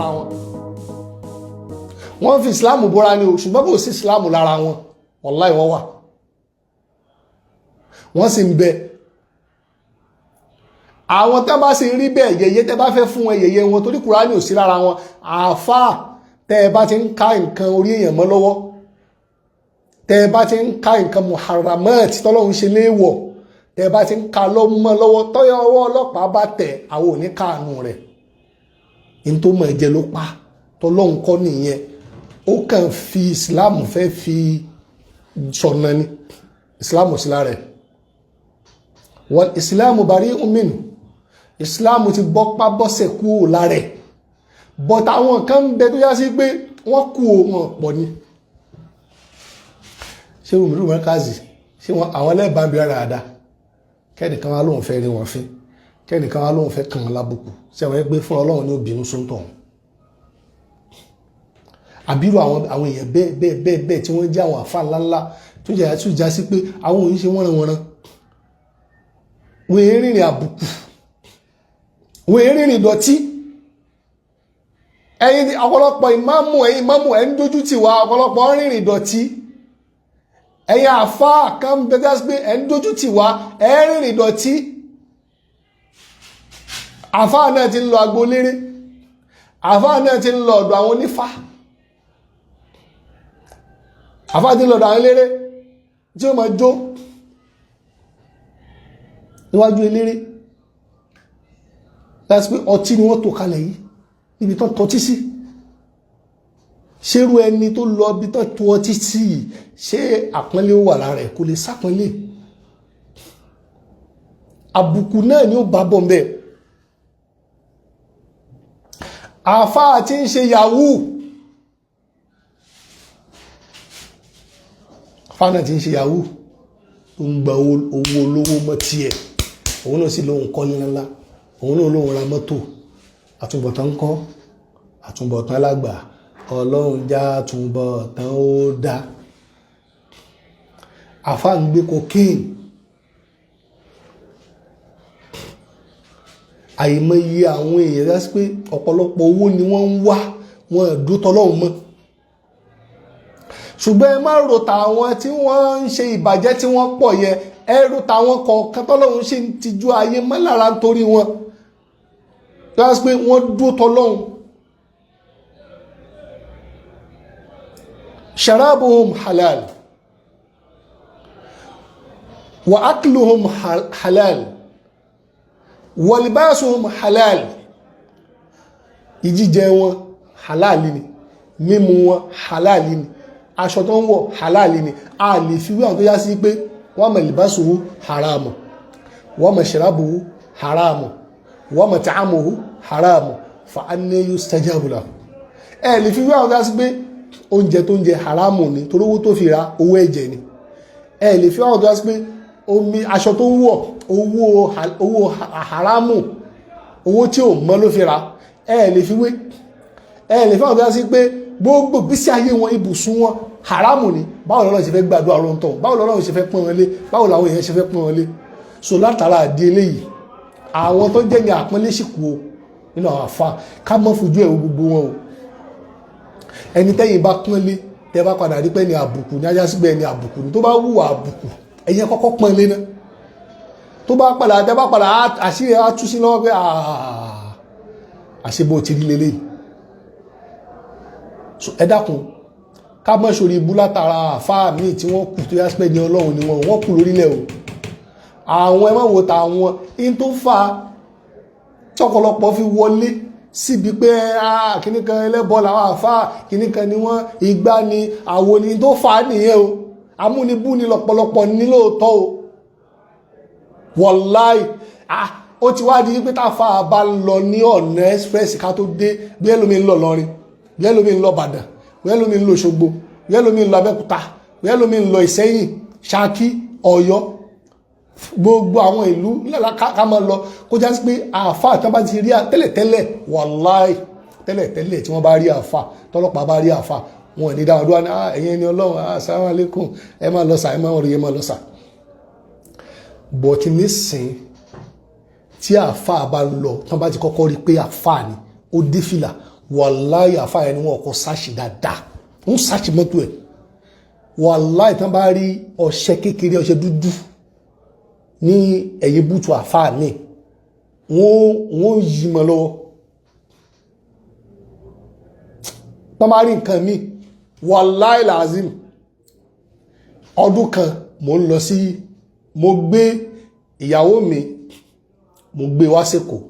lára wọn. Wọ́n fi ìsìláàmù bóra ni o, ṣùgbọ́n kò sí ìsìláàmù lára wọn. Wàláì wọ́n wà, wọ́n sì ń bẹ. Àwọn tẹ́ bá sì rí bẹ́ẹ̀, yẹ̀yẹ́ tẹ́ bá fẹ́ fún wọn, yẹ̀yẹ́ wọn, torí Kùránì ò sí lára wọn. Àáfàá tẹ́ ẹ bá ti ń ká nǹkan orí èèyàn mọ́ lọ́wọ́, tẹ́ ẹ bá ti ń ká nǹkan muharramat tọ́lọ́run ṣe léèwọ̀, tẹ́ ẹ bá ti ń ka lọ́mọ lọ́wọ́, tọ́yọ ọwọ́ ọlọ́pàá bá tẹ̀, àwọn ò ní káànú rẹ̀. Ní tó mọ̀ jẹ ló pa, tọ́lọ́run kọ́ nìyẹn. Ó kàn fi Islam fẹ́ fi sọ̀nà ni, Islam ò sí lára ẹ̀. Wal Islam bari'un minhu, Islam ti bọ́pá bọ́sẹ̀ kúrò lára ẹ̀. But àwọn kan ń bẹ tó yá sí pé wọ́n kú o, wọn pọ̀ ni. Ṣé rúmìrú mẹ́kàzì ṣé wọn àwọn ẹlẹ́bàá ń bí rárá dáadáa? Kẹ́nìkan wá lóun fẹ́ rí wọn fín, kẹ́nìkan wá lóun fẹ́ kàn án lábùkù, ṣé àwọn ẹgbẹ́ fún Ọlọ́run ní obìnrin sóńtọ̀ ọ̀hún? Àbírò àwọn èèyàn bẹ́ẹ̀ bẹ́ẹ̀ bẹ́ẹ̀ bẹ́ẹ̀ tí wọ́n jẹ́ àwọn àfa ńláńlá tó jẹ́ tó já sí pé àwọn òyìn ṣe wọ́nranwọ́nran, wọ́n èé rìnrìn àbùkù, wọ́n èé rìnrìn ìdọ̀tí. Ẹ̀yin ọ̀pọ̀lọpọ̀ ìmáàmù, ẹ̀yin ìmáàmù, ẹ̀ ń dójú tì wá. Ọ̀pọ̀lọpọ̀ ń rìnrìn ìdọ̀tí. Ẹ̀yin àfáà kan bẹ́ẹ̀ sí pé ẹ̀ ń dójú tì wá, ẹ̀ ń rìnrìn ìdọ̀tí. Àfáà náà ti ń lọ agbooléré, àfáà náà ti ń lọ ọ̀dọ̀ àwọn onífá, àfáà ti ń lọ ọ̀dọ̀ àwọn eléré tí ó máa jó níwájú eléré láti pé ọtí ni wọ́n tò kalẹ̀ yìí níbi tán tọ́tí sí. Ṣérú ẹni tó lọ bí tán tó ọtí sí yìí, ṣé àpọ́nlé ó wà lára ẹ̀? Kò lè sápọ́nlé. Àbùkù náà ni ó bá bọ̀ mbẹ́. Àfáà tí ń ṣe yahoo, àfáà náà tí ń ṣe yahoo tó ń gba owó olówó mọ́ tiẹ̀, òun náà sì lóun kọ́lé ńlá, òun náà lóun ra mọ́tò. Àtúbọ̀tán ń kọ́, àtúbọ̀tán lágbà, Ọlọ́run já àtúbọ̀tán ó dá. Àfáà ń gbé cocaine. Àìmọye àwọn èèyàn dá sí pé ọ̀pọ̀lọpọ̀ owó ni wọ́n ń wá, wọn dúró tọ́lọ́run mọ́. Ṣùgbọ́n ẹ má rò tàwọn tí wọ́n ń ṣe ìbàjẹ́ tí wọ́n pọ̀ yẹn, ẹ rò tàwọn kọ̀ọ̀kan tọ́lọ́run ṣe ń tijú ayé mọ́ lára nítorí wọn dá sí pé wọ́n dúró tọ́lọ́run. Sharabuhum halal wa akluhum halal wa libasuhum halal. Ìjíjẹ wọn halali ni, mímu wọn halali ni, aṣọ tó ń wọ̀ halali ni. A lè fi wí àwọn tó yá sí pé wa ma libasuhu haramu, wa ma sharabuhu haramu, wa ma ta'amuhu haramu, fa anna yustajabu lahu. Ẹ lè fi wí àwọn tó yá sí pé oúnjẹ tó ń jẹ haramu ni, torí owó tó fi ra owó ẹ̀jẹ̀ ni. Ẹ lè fi àwọn tó yá sí pé omi aṣọ tó ń wọ̀, owó haramu, owó tí ò mọ́ ló fi ra. Ẹ lè fi wé. Ẹ lè fi àwọn tó yá sí pé gbogbo gbísí ayé wọn, ibùsùn wọn haramu ni. Báwo lọ́lọ́run ṣe fẹ́ gbàdúrà ló ń tọ̀? Báwo lọ́lọ́run ṣe fẹ́ pọ́n wọn lé? Báwo làwọn èèyàn ṣe fẹ́ pọ́n wọn lé? So látara àdí eléyìí, àwọn tó jẹ́ ní àpọ́nlé sì kú o nínú àwọn àfa, ká mọ́ fojú ẹ̀ wo gbogbo wọn o. Ẹni tẹ́yìn bá pọ́n lé, tẹ́ bá padà rí pé ní àbùkù ní ajá sígbẹ́ ní àbùkù ní, tó bá wùwà àbùkù, ẹ̀yin kọ́kọ́ pọ́n lé náà. Tó bá padà, tẹ́ bá padà, àṣírí á tú sí lọ́wọ́ pé àṣebó ti rí lélẹ́yìí. So ẹ dákun, ká mọ́ sórí ibú látara àfáà míì tí wọ́n kù tó yá pé ní Ọlọ́run ni wọ́n kù lórílẹ̀ o. Àwọn ẹ má wo tàwọn in tó fà tọ́pọ̀lọpọ̀ fi wọlé síbi pé kíní kan ẹlẹ́bọ làwọn àfáà, kíní kan ni wọ́n, igbá ni àwo ni tó fà á nìyẹn o. Amúnibú ni lọ́pọ̀lọpọ̀ ní lóòótọ́ o, wọ̀láì. Ó ti wá di pé táfà bá ń lọ ní ọ̀nà express ká tó dé, bí ẹlòmíì ń lọ lọrin, bí ẹlòmíì ń lọ Ìbàdàn, bí ẹlòmíì ń lọ Òṣogbo, bí ẹlòmíì ń lọ Abẹ́òkúta, bí ẹlòmíì ń lọ Ìṣẹ́yìn, Ṣakí, Ọ̀yọ́, gbogbo àwọn ìlú nílẹ̀ ká máa lọ, kó já sí pé àáfà tí wọ́n bá ti rí tẹ́lẹ̀tẹ́lẹ̀, wàláì, tẹ́lẹ̀tẹ́lẹ̀ tí wọ́n bá rí àáfà, tọ́lọ́pàá bá rí àáfà, wọn ò ní dáwọn dúró ní ẹ̀yin ẹni Ọlọ́run, assalamu alaikum, ẹ máa lọ sà, ẹ máa rí, ẹ máa lọ sà. Bọ̀tí nísìn tí àáfà bá lọ, tí wọ́n bá ti kọ́kọ́ rí pé àáfà ni ó dé fìlà, Wàláì, àfáà yẹn ni wọ́n kọ́ search dáadáa, ń search mọ́tò ẹ̀. Wàláì, tán bá rí ọṣẹ kékeré, ọṣẹ dúdú ní ẹ̀yìn boot àfáà mi, wọ́n yí mọ́ lọ́wọ́. Tán bá rí nǹkan mi, wàláì làzim. Ọdún kan, mo ń lọ sí, mo gbé ìyàwó mi, mo gbé wá sẹ́kọ̀ọ́,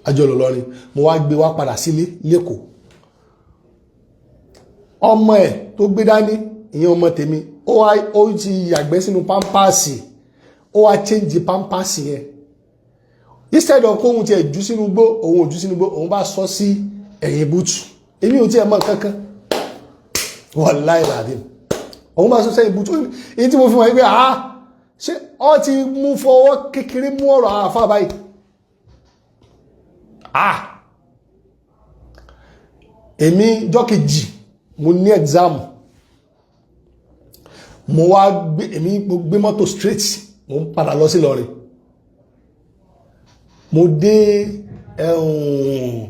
àjọlọ̀ lọ́rin, mo wá gbé wá padà sílé lẹ́kọ̀ọ́. Ọmọ ẹ̀ tó gbé dání, ìyẹn ọmọ tèmi, ó wá, ó ti yàgbẹ́ sínú pampers, ó wá change pampers yẹn. Instead of kóhun tiẹ̀ jù sínú gbó, òun ò jù sínú gbó, òun bá sọ sí ẹ̀yìn boot. Èmi ò tiẹ̀ mọ̀ kankan, wàláì làdìm, òun bá sọ sẹ́yìn boot. Èyí tí mo fi wọ́n pé, ah, ṣé ọ ti mú fọwọ́ kékeré mú ọ̀rọ̀ àfà báyìí? Ah, èmi jọ́kejì mo ní exam, mo wá gbé, èmi mo gbé mọ́tò straight, mo ń padà lọ sí Ìlọrin. Mo dé ẹ̀hùn,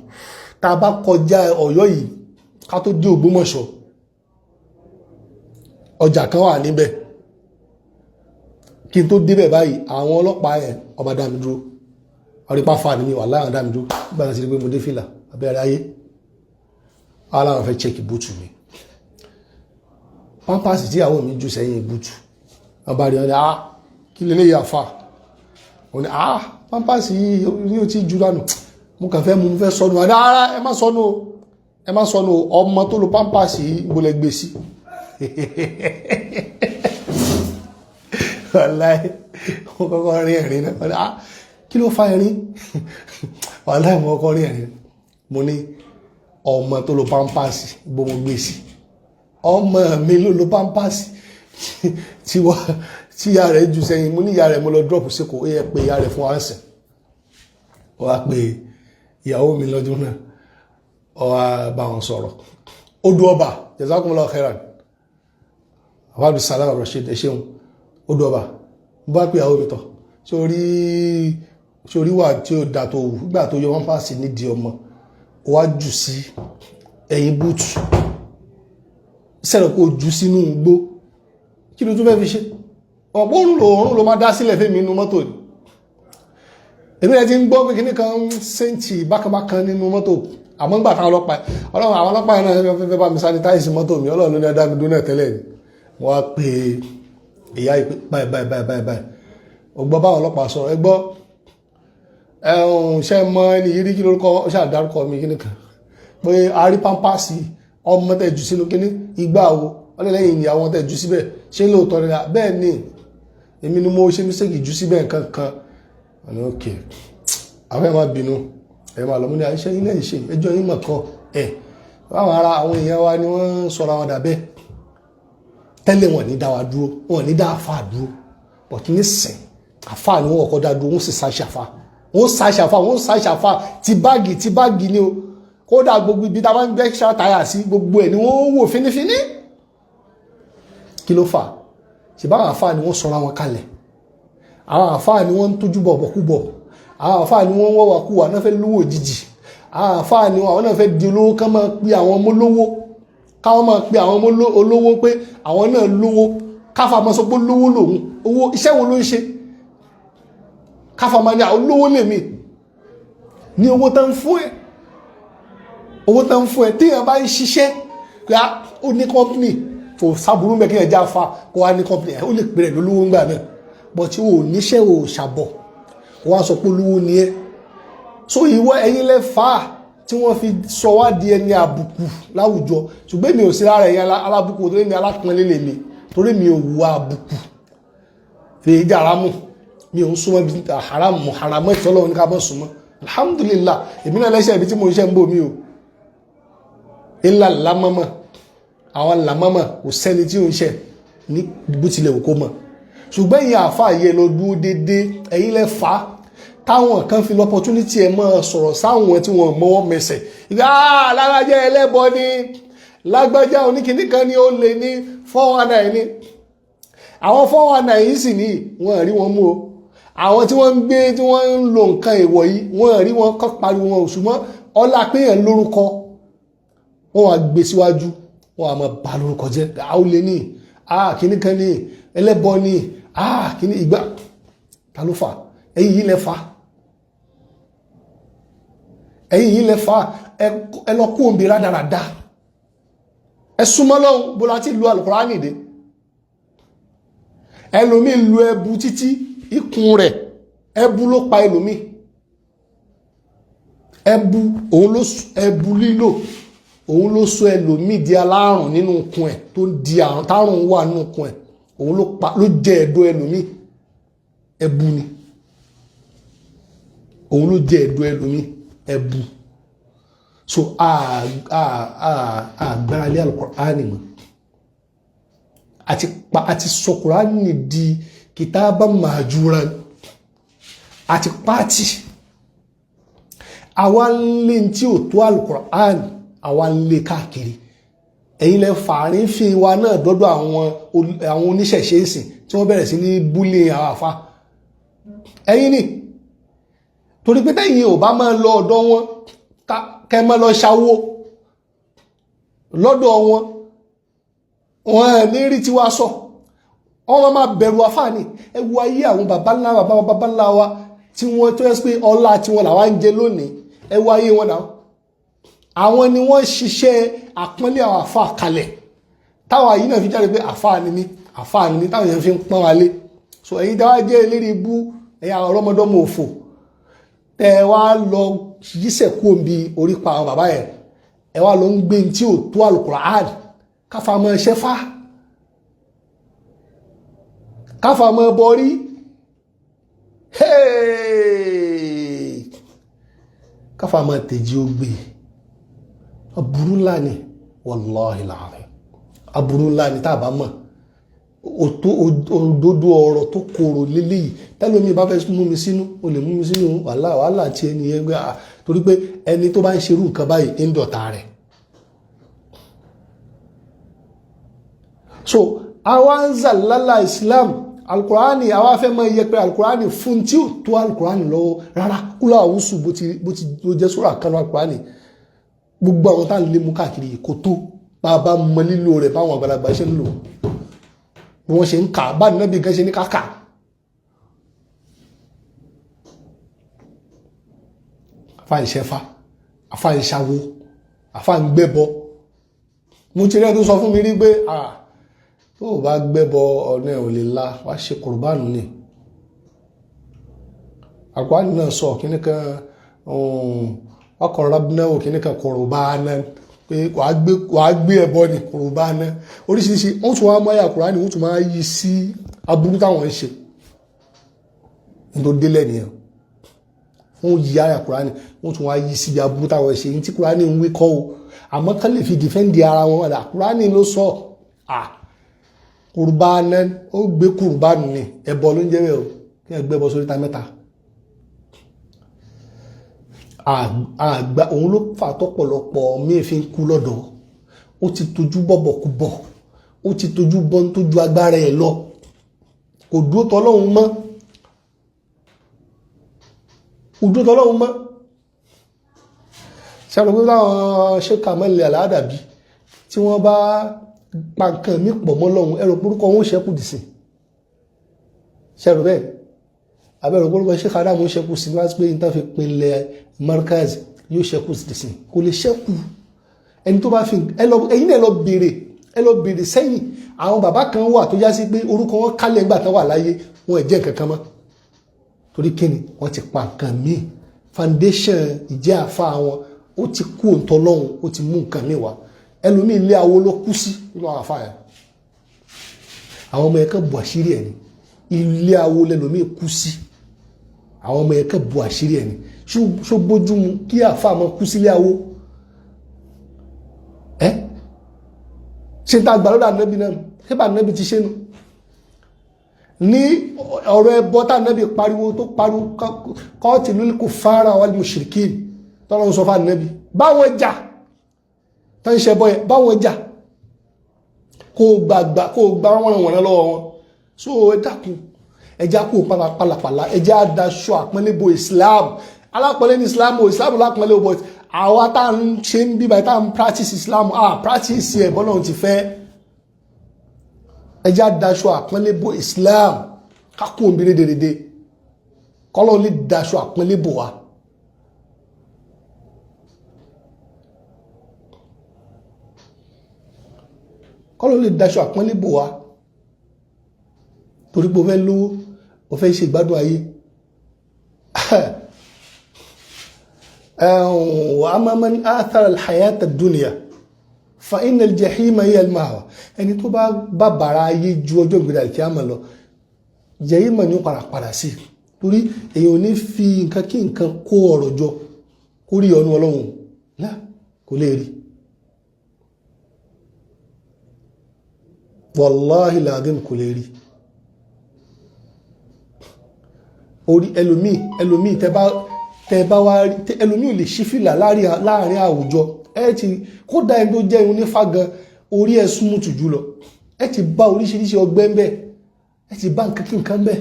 tá a bá kọjá Ọ̀yọ́ yìí, ká tó dé Ògbómọ̀ṣọ́, ọjà kan wà níbẹ̀. Kí n tó débẹ̀ báyìí, àwọn ọlọ́pàá ẹ̀ ọba dá mi dúró. Ọ̀rípa fà ní mi wà láwọn dá mi dúró. Nígbà tí wọ́n ti rí pé mo dé fìlà abẹ́rẹ́ ayé, aláwọn fẹ́ check boot mi. Pampers tí ìyàwó mi jù sẹ́yìn boot, wọ́n bá rí wọn ní, "Ah, kí lè léyà fà?" Wọ́n ní, "Ah, pampers yìí ní o ti jù dànù, mo kàn fẹ́ mú, mo fẹ́ sọnù." Àdá ara, ẹ má sọnù o, ẹ má sọnù o. Ọmọ tó lo pampers yìí, mo lè gbé sí. Wàláì, mo kọ́kọ́ rí ẹ̀rín náà. Wọ́n ní, "Ah, kí ló fa ẹ̀rín?" Wàláì, mo kọ́kọ́ rí ẹ̀rín. Mo ní ọmọ tó lo pampers, bó mo gbé sí? Ọmọ mi ló lo pampers tí wọ́n tí ìyá rẹ̀ jù sẹ́yìn. Mo ní ìyá rẹ̀ mo lọ drop sí kò ó yẹ pé ìyá rẹ̀ fún wa ń sìn. Ó wá pé ìyàwó mi lọ́dún náà, ó wá bá wọn sọ̀rọ̀. Odò ọba, jazakumullahu khairan, abdul salam rasheed, ẹ ṣeun. Odò ọba, mo bá pé ìyàwó mi tọ̀ sórí sórí wà tí ó dà tó wù nígbà tó yọ pampers nídìí ọmọ, ó wá jù sí ẹ̀yìn boot sẹ́rọ̀ kó jù sínú igbó. Kí ló tún fẹ́ fi ṣe? Ọ̀pọ̀ òórùn ló máa dá sílẹ̀ fẹ́mi inú mọ́tò ni. Èmi rẹ̀ ti ń gbọ́ pé kíní kan ń sẹ́ǹtì bákanbákan nínú mọ́tò. Àmọ́ ń gbà táwọn ọlọ́pàá, ọlọ́run, àwọn ọlọ́pàá yẹn náà fẹ́ bá mi sanitize mọ́tò mi. Ọlọ́run ló ní ẹ̀dá mi dúró náà tẹ́lẹ̀ ni. Wọ́n á pe ìyá yìí pé báyìí báyìí báyìí báyìí báyìí, ó gbọ́ báwọn ọlọ́pàá sọ̀rọ̀. Ẹ gbọ́, ẹ̀hún ṣe mọ ẹni yìí rí? Kí lórúkọ? Ó ṣàdárúkọ mi, kíní kan pé a rí pampers ọmọ tẹ̀ jù sínú kíní ìgbà wo ọlẹ́lẹ́yìn ìyàwó tẹ̀ jù síbẹ̀, ṣé lóòótọ́ ni? Bẹ́ẹ̀ ni, èmi ni mo ṣe mistake jù síbẹ̀ nǹkan kan. Ọ̀nà òkè àwọn ẹ̀ máa bínú, ẹ̀ máa lọ. Mú ní àṣẹ ilé ìṣe ẹjọ́ yín mọ̀ kọ́ ẹ̀. Báwọn ará àwọn èèyàn wa ni wọ́n ń sọ̀rọ̀ àwọn dàbẹ́ tẹ́lẹ̀. Wọn ní dá wa dúró, wọn ní dá àfáà dúró, but nísìn, àfáà ni wọ́n kọ́kọ́ dá dúró. Wọ́n sì ṣàṣàfà, wọ́n ṣàṣàfà, wọ́n ṣàṣàfà ti báàgì, ti báàgì ni o. Kódà gbogbo ibi tá a bá ń gbé extra tire sí, gbogbo ẹ̀ ni wọ́n wò fínífíní. Kí ló fà? Ṣe báwọn àfáà ni wọ́n sọra wọn kalẹ̀? Àwọn àfáà ni wọ́n ń tójú bọ̀ bọ̀kúbọ̀. Àwọn àfáà ni wọ́n ń wọ́wà kúwà náà fẹ́ lówó òjijì. Àwọn àfáà ni àwọn náà fẹ́ di olówó, kán máa pe àwọn ọmọ olówó, káwọn máa pe àwọn ọmọ olówó pé àwọn náà lówó. Káfà máa sọ pé lówó lòun. Owó iṣẹ́ wo ló ń ṣe? Káfà máa ní àwọn olówó lèmi ní. Owó tán ń fún ẹ, owó tán ń fún ẹ, téèyàn bá ń ṣiṣẹ́ pé ó ní company, kò sábúrú mẹ́ kéèyàn já fa kó wá ní company ẹ̀, ó lè pè rẹ̀ lólówó ńgbà náà. But o ò níṣẹ́, o ò ṣàbọ̀, o wá sọ pé olówó ni ẹ́. So ìwọ, ẹ̀yin lẹ fà á tí wọ́n fi sọ wá di ẹni àbùkù láwùjọ. Ṣùgbọ́n èmi ò sí lára ẹ̀yin alábùkù, torí mi alápọ̀nlé lèmi, torí mi ò wù àbùkù fèyí haramu. Mi ò ń súnmọ́ bí haramu, haramu ìtọ́lọ́run ní ká bọ́ súnmọ́. Alhamdulillah, èmi náà lẹ́sẹ̀ ibi tí mo ń ṣe ń bò mí o ńlá lámọ́mọ́. Àwọn làmọ́mọ́ kò sẹ́ni tí ó ń ṣe ní bó tilẹ̀ òkó mọ̀. Ṣùgbọ́n ìyẹn àáfàá yẹ lọ dúró déédéé. Ẹ̀yin lẹ fà á táwọn kan fi l'opportunity ẹ̀ máa sọ̀rọ̀ sáwọn tí wọ́n mọ́wọ́ mẹsẹ̀. Ìgbà lágbájá ẹlẹ́bọ ni, lágbájá oníkìní kan ni, ó lè ní 419 ni. Àwọn 419 yìí sì ní wọ́n rí wọn mú o. Àwọn tí wọ́n ń gbé, tí wọ́n ń lo nǹkan èèwọ̀ yìí, wọ́n rí wọn kọ́ pariwo wọn ò. Ṣùgbọ́n Ọlá pé yẹn lórúkọ, wọ́n wá gbé síwájú, wọ́n wá máa bà lórúkọ jẹ́. Àwọn olè ní, kíní kan ní, ẹlẹ́bọ ní, kíní ìgbà. Ta ló fà? Ẹ̀yin yìí lẹ fà, ẹ̀yin yìí lẹ fà. Ẹ lọ kú òǹbí rádaràda, ẹ súnmọ́ lọ́hùn. Bó láti lu Al-Kùránì dé, ẹlòmí lu ẹbu títí ikùn rẹ̀, ẹbu ló pa ẹlòmí. Ẹbu òun ló, ẹbu lílò òun ló sọ ẹlòmí di alárùn nínú ikùn ẹ̀, tó di àrùn, tárùn wà nínú ikùn ẹ̀. Òun ló pa, ló jẹ ẹ̀dọ̀ ẹlòmí. Ẹbu ni, òun ló jẹ ẹ̀dọ̀ ẹlòmí, ẹbu. So àgbára lé Al-Kùránì mọ́, àti pa àti sọ Kùránì di kitaban mahjuran, àti pàtì. Àwa ń lé tí ò tó Al-Kùránì, àwa ń lé káàkiri. Ẹ̀yin lẹ fàárín fi wa náà dọ́dọ̀ àwọn oníṣẹ̀ṣe ìsìn tí wọ́n bẹ̀rẹ̀ sí ní búlé àwọn àfa. Ẹ̀yin ni, torí pé tẹ́yìn ò bá máa lọ ọ̀dọ̀ wọn, kẹ́ máa lọ ṣàwó lọ́dọ̀ wọn, wọn ní rí tiwa sọ. Wọ́n máa bẹ̀rù àfáàní. Ẹ wo ayé àwọn baba ńlá, baba baba ńlá wa tí wọ́n tó yẹ pé ọlá tí wọ́n làwa ń jẹ lónìí. Ẹ wo ayé wọn náà. Àwọn ni wọ́n ṣiṣẹ́ àpọ́nlé àwọn àfáà kalẹ̀, táwa yìí náà fi jáde pé àfáà ni mí, àfáà ni mí, táwọn èèyàn fi ń pọ́n wa lé. So ẹ̀yin tí wàá jẹ́ eléré ibú, ẹ̀yin àwọn ọlọ́mọdọ́mọ òfò, tẹ́ ẹ wá lọ yíṣẹ̀ kú òǹbi orí pa àwọn bàbá yẹn, ẹ wá lọ ń gbé tí ò tó Al-Qur'an. Káfa mọ́ ẹṣẹ́ fá, káfa mọ́ bọ́rí, hey! Káfa mọ́ tèjì ó gbé. Aburú ńlá ni, wallahi láàrin, aburú ńlá ni. Tá a bá mọ̀ òdodo ọ̀rọ̀ tó korò léléyìí, tẹ́lómi bá fẹ́ mú mi sínú, o lè mú mi sínú wàhálà, wàhálà tí ẹni yẹn gbé, torí pé ẹni tó bá ń ṣerú nǹkan báyìí ń dọ̀tá rẹ̀. So àwa ń zàlálà Islam, alukurani, àwa fẹ́ mọ iye pé alukurani fún tí ò tó alukurani lọ́wọ́ rárá. Kúlọ̀ àwùsù bó ti bó ti bó jẹ́ sóra kanu alukurani, gbogbo àwọn tá à ń lé mú káàkiri kò tó. Bá a bá mọ lílo rẹ̀, báwọn àgbàlagbà ṣe ń lò, bí wọ́n ṣe ń kà, bá nàbí gan ṣe ní káka. Àfa ìṣẹ́fà, àfa ìṣàwó, àfa ìgbẹ́bọ. Mo ti rẹ́ tó sọ fún mi rí pé tó o bá gbẹ́bọ, ọ̀nà ẹ̀ ò lè la wá ṣe kùrùbánù ni. Àkùránì náà sọ kíní kan, ọkọ̀ rábínáwò kíní kan, kùrùbánà, pé wàá gbé ẹbọ ní kùrùbánà. Oríṣiríṣi wọ́n tún wá mọ́yà Kùránì, wọ́n tún máa yí sí aburú táwọn ń ṣe ní tó délẹ̀ nìyẹn. Wọ́n yí àyà Kùránì, wọ́n tún wá yí sí aburú táwọn ń ṣe ní tí Kùránì ń wí kọ́ o. Àmọ́ kán lè fi dìfẹ́ǹdì ara wọn, àdá Kùránì ló sọ à kùrùbánà, ó gbé kùrùbánù ni, ẹbọ ló ń jẹ́ bẹ́ẹ̀ o. Kí ẹ gbẹ́bọ sórí ta mẹ́ta àgbà, òun ló fà tọ́pọ̀lọpọ̀ míì fi ń kú lọ́dọ̀. Ó ti tójú bọ̀bọ̀ kú bọ̀, ó ti tójú bọ́ ń tójú agbára ẹ̀ lọ, kò dúró tọ́lọ́hun mọ́, kò dúró tọ́lọ́hun mọ́. Ṣàrò pé láwọn ṣéka mọ́lẹ̀ àládàbí tí wọ́n bá pa nǹkan mí pọ̀ mọ́ lọ́hun, ẹ̀rọ porúkọ wọn ó ṣẹ́kù dì sí. Ṣàrò bẹ́ẹ̀ abẹ́rò porúkọ ṣéka Ádámù ṣẹ́kù sí wá pé níta fi pinlẹ̀ Markaz yóò ṣẹ́kù dì sí, kò lè ṣẹ́kù. Ẹni tó bá fi ẹ̀yin náà lọ bèèrè, ẹ lọ bèèrè sẹ́yìn. Àwọn bàbá kan wà tó já sí pé orúkọ wọn kálẹ̀ ńgbà tán wà láyé, wọn ẹ̀ jẹ́ nǹkan kan mọ́. Torí kíni? Wọ́n ti pa nǹkan míì, foundation ìjẹ́ àfa wọn ó ti kú òǹtọ́ lọ́hùn, ó ti mú nǹkan míì wá. Ẹlòmíì ilé awo ló kú sí nínú àwọn àfa yẹn. Àwọn ọmọ yẹn kàn bu àṣírí ẹ̀ ní ilé awo lẹlòmíì kú sí. Àwọn ọmọ yẹn kàn bu àṣírí ẹ̀ ní. Ṣó bójú mu kí àfa máa kú sílé awo? Ẹ ṣe ń ta àgbà lọ́dọ̀ ànábì náà? Ṣé bá ànábì ti ṣe nu ní ọ̀rọ̀ ẹbọ tá ànábì pariwo tó pariwo qatilul kuffara wal mushrikin, tọ́lọ́ ń sọ fún ànábì báwọn jà tó ń ṣe bọ́ yẹn, báwọn jà, kó gbàgbà, kó gbà wọ́n wọ̀n lọ́wọ́ wọn. So ẹ dákun, ẹjá kó pálapàla, ẹjá daṣọ àpọ́nlé bo Islam. Alápọ̀nlé ní Islam o, Islam lápọ̀nlé o, but Àwa tá ń ṣe ń bíbá, tá ń practice Islam, ah, practice ẹ̀ bọ́lọ́run ti fẹ́. Ẹ jẹ́ á daṣọ àpọ́nlé bo Islam, kákó òǹbí rédèrèdè, kọ́lọ́run lè daṣọ àpọ́nlé bò wá. Kọ́lọ́run lè daṣọ àpọ́nlé bò wá. Torí pé o fẹ́ lówó, o fẹ́ ṣe ìgbádùn ayé. Wa amma man athara al-hayata ad-dunya fa inna al-jahima hiya al-ma'wa. Ẹni tó bá bàbàrà ayé ju ọjọ́ ìgbéra al-qiyamah lọ, jahima ni ó padà padà sí. Torí èèyàn ò ní fi nǹkan kí nǹkan kó ọ̀rọ̀ jọ kó rí ọ̀nù Ọlọ́run lá, kò lè rí. Wallahi al-azim kò lè rí. Orí ẹlòmíì, ẹlòmíì tẹ bá wá rí ẹlòmíì ò lè ṣí fìlà láàrin àwùjọ. Ẹ ti kódà ẹni tó jẹ́ onífá gan, orí ẹ súnmùtù jù lọ. Ẹ ti bá oríṣiríṣi ọgbẹ́ ń bẹ, ẹ ti bá nǹkan kí nǹkan ń bẹ.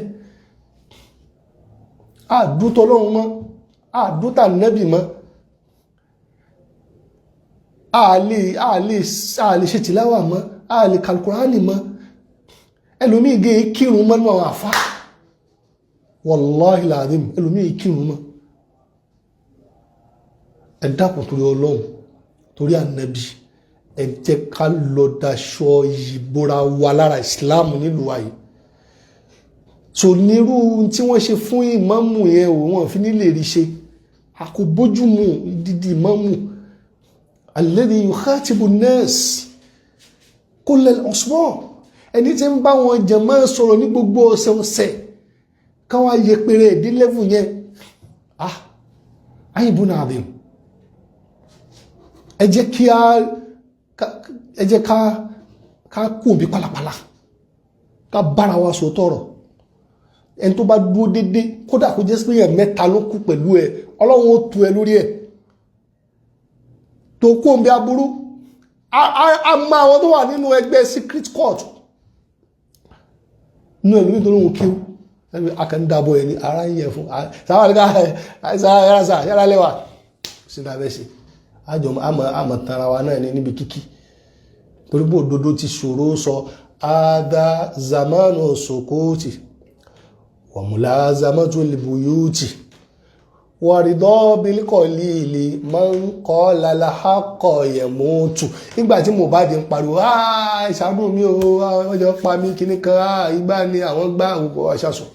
Àdútọ́ Ọlọ́run mọ́, àdútà nẹ́bì mọ́, a lè ṣe tìláwà mọ́, a lè kàlùkùránì mọ́. Ẹlòmíì gé kírun mọ́ nínú àwọn àfá. Wallahi alazim, ẹlòmíì kírun mọ́. Ẹ dákun torí Ọlọ́run, torí ànábì, ẹ jẹ́ ká lọ daṣọ ìbora wa lára ìsìláàmù nílùú wa yìí. So nírú tí wọ́n ṣe fún ìmáàmù yẹn ò, wọ́n fi nílè rí ṣe. A kò bójúmu dídí ìmáàmù alladhi yukhatibu an-nas kull al-usbu', ẹni tí ń bá wọn jàmá sọ̀rọ̀ ní gbogbo ọ̀sẹ̀ ọ̀sẹ̀, káwọn ayẹpẹrẹ ẹ̀dí lẹ́vù yẹn. Ah, aibun adhim. Ẹ jẹ́ kí a ẹ jẹ́ ká ká kú òbí pálapàla, ká bára wa sọ tọrọ. Ẹni tó bá dúró dédé, kódà kó jẹ́ pé èèyàn mẹ́ta ló kú pẹ̀lú ẹ, Ọlọ́run ó tu ẹ lórí ẹ tó kú òbí aburú. A mọ àwọn tó wà nínú ẹgbẹ́ secret court nínú ẹlòmíì tó lóun kíw akẹ́ńdàbọ̀ ẹni ara ń yẹ fún sáwọn yàrá lẹ́wà sí ní abẹ́ ṣe àjọ àmọ̀ tanra wa náà ní níbi kíkí, torí bó òdodo ti ṣòro sọ. Ada zamanu sokoti wàmúlá zamatu libuyuti wàrídọ́ bílíkọ̀lìlì máa ń kọ́ lálàákọ̀ yẹ̀mútù. Nígbà tí Mohbad ń pariwo, ìṣàánú mi o, ọjọ́ pa mí kíní kan, ìgbà ni àwọn gbá òkò àṣàṣùn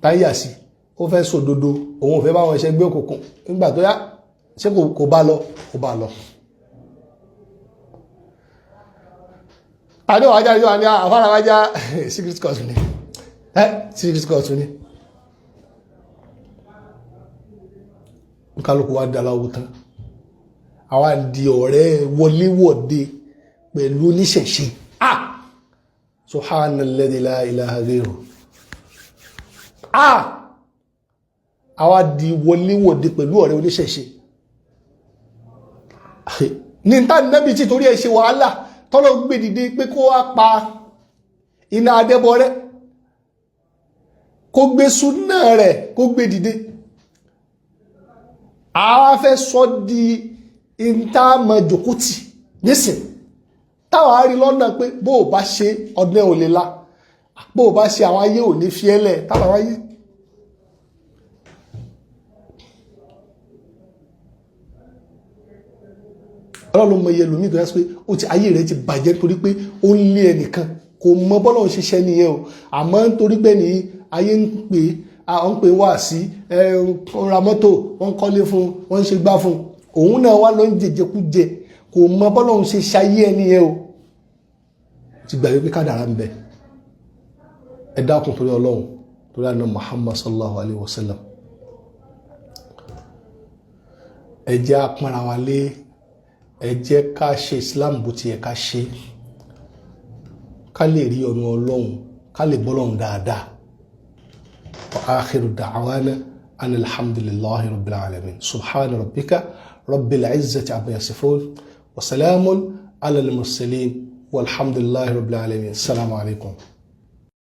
táyà sí, ó fẹ́ sòdodo, òun ò fẹ́ báwọn ṣe gbé òkùnkùn. Nígbà tó yá, ṣé kò bá lọ, kò bá lọ. Àdéhùn ajá yóò wá ní àfárawájá secret court ni, secret court ni. Kálukú wa daláwo tán, àwa di ọ̀rẹ́ wọléwọ̀de pẹ̀lú oníṣẹ̀ṣe. Ah, subhanalladhi la ilaha ghayru. Ah, àwa di wọléwọ̀de pẹ̀lú ọ̀rẹ́ oníṣẹ̀ṣe. Ní ta nẹ́bí tí torí ẹ̀ ṣe wàhálà tọ́lọ́ gbé dìde pé kó wá pa iná adẹ́bọrẹ́, kó gbé súnà rẹ̀, kó gbé dìde. Àwa fẹ́ sọ di ìntàmọ̀ jòkútì nísìn, táwa rí lọ́nà pé bó o bá ṣe ọdún ẹ̀ ò lè la, bó o bá ṣe àwọn ayé ò ní fi ẹ́lẹ̀ táwa wáyé. Ọlọ́run mọ iye ẹlòmíì tó yẹ pé ó ti ayé rẹ̀ ti bàjẹ́ torí pé ó ń lé ẹnìkan, kò mọ bọ́lọ́run ṣiṣẹ́ nìyẹn o. Àmọ́ nítorí pé ní ayé ń pè é, ń pè wá sí ẹ, ń ra mọ́tò, wọ́n ń kọ́lé fún, wọ́n ń ṣe gbá fún, òun náà wá ló ń jẹjẹkújẹ, kò mọ bọ́lọ́run ṣe ṣayé ẹni yẹn o. Ti gbàgbé pé kádàrá ń bẹ. Ẹ dákun torí Ọlọ́run, torí àná Muhammad sallallahu alayhi wa sallam, ẹ jẹ́ á pọ́nra wa lé, ẹ jẹ́ ká ṣe Islam bó ti yẹ ká ṣe, ká lè rí ọ̀nà Ọlọ́run, ká lè bọ́lọ́run dáadáa. Wa akhiru da'wana anil hamdulillahi rabbil alamin. Subhana rabbika rabbil izzati amma yasifun wa salamun ala al mursalin walhamdulillahi rabbil alamin. Assalamu alaikum.